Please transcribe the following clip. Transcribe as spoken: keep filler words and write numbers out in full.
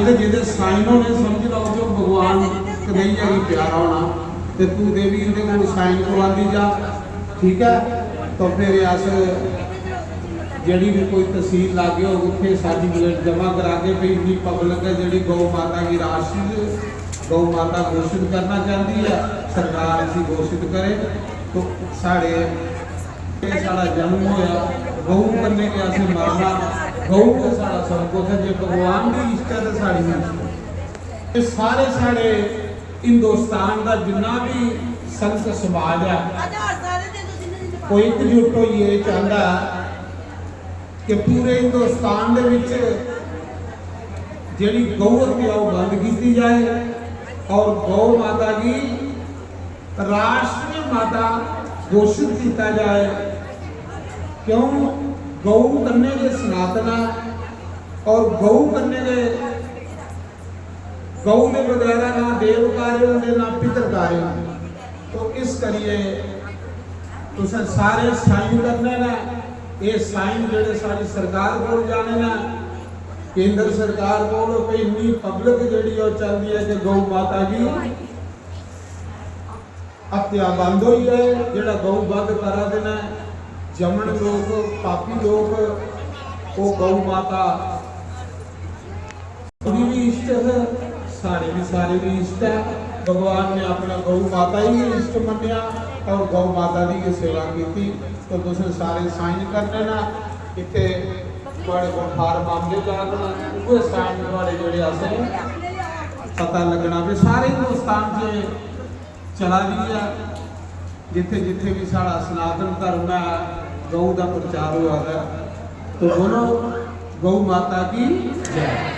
ते जेह्दे साइन होने, समझ लैओ कि ओह् भगवान कन्हैया गी प्यारा होना। ते तू देवी उं'दे कोल साइन करवांदी जा, ठीक ऐ? तो फिर अस जेह्ड़ी भी कोई तसील लाग्गे होग, उत्थे सर्टिफिकेट जमा करागे। भई इन्नी पब्लिक ऐ जेह्ड़ी गौ माता गी राष्ट्री गौ माता घोषित करना चांह्दी ऐ, सरकार इसी घोषित करे। तो साढ़े, एह् साढ़ा जन्म होया, गौ कन्नै गै असें मरना, गौ गै साढ़ा सब कुछ ऐ। जे भगवान दी इश्ट ऐ ते साढ़ी बी इश्ट ऐ। एह् सारे साढ़े हिंदुस्तान दा जिन्ना बी संत समाज ऐ, ओह् इकजुट होइयै एह् चांह्दा ऐ कि पूरे हिंदुस्तान दे विच जेह्ड़ी गौ हत्या ओह् बंद कीती जाए और गौ माता गी राष्ट्रीय माता घोषित किया जाए। क्यों? गौ कन्नै गै सनातन ऐ और गौ कन्नै गै, गौ दे बगैरा ना देव कार्य होंदे ना पितर कार्य होंदे। तो इस करिए तुसें सारे साइन करने न। ये साइन जेह्ड़े सारी सरकार कोल जाने न, केंद्र सरकार कोल। कोई इन्नी पब्लिक जेह्ड़ी ओह् चांह्दी ऐ कि गौ माता गी हत्या बंद होई जाए। जेह्ड़ा गौ वध करा दे न जमन लोक, पापी लोक, ओह् गौ माता दी भी इष्ट है, साढ़े भी, सारे भी इष्ट है। भगवान ने अपना गौ माता ही भी इष्ट मन्नेआ और गौ माता दी गै सेवा कीती। तो तुसें सारे साइन करने ना, इत्थे थुआढ़े कोल फार्म आंदे जाङन, उ'ऐ साइन थुआढ़े जेह्ड़े असें पता लग्गना। भी सारे हिंदुस्तान च चला दी ऐ, जित्थे जित्थे भी साढ़ा सनातन धर्म ऐ, गौ दा प्रचार होआ दा ऐ। तो बोलो, गौ माता की जय।